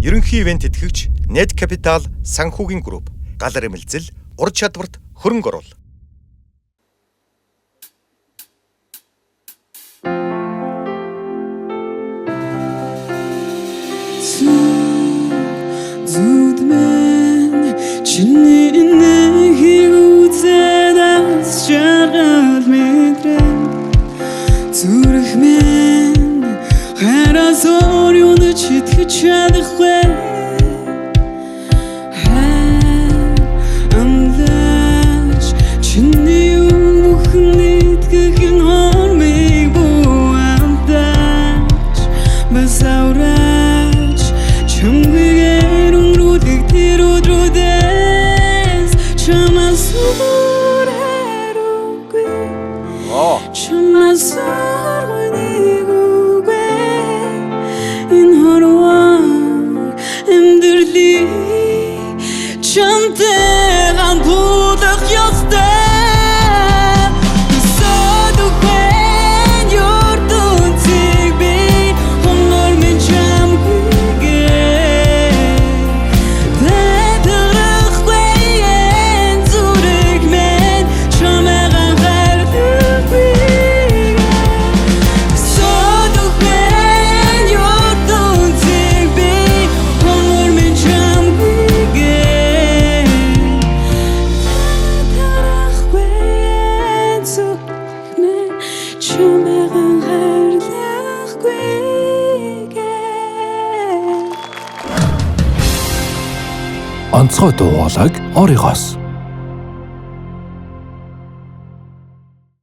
Ерөнхий ивээн тэтгэгч Net Capital санхүүгийн групп, галар эмэлзэл, ур чадварт хөрөнгө оруул. Зүуд минь чиний нэхийг үзээд аз жаргал мэдрэн зүрх минь хараас өөр юунд ч итгэж чадахгүй амлаж чиний бүхэн итгэх нь хормыг бүү амтаач бас авраач чамгүйгээр өнгөрүүлэх тэр өдрүүдээс чамаас өөр хариугүй чамаас өөр нэг үгүй энэ хорвоо амьдралыг чамтай хандуулах ёстой. Төсөөлөггүй ертөнцийг би хомор минь чамгүйгээр тэтгэхгүй зүрх минь чамайг анхаарлахгүй. Төсөөлөггүй ертөнцийг би хомор минь чамгүйгээр тэтгэхгүй зүрх минь чамайг анхаарлахгүй. Онцгой дуу хоолойг Оригоос.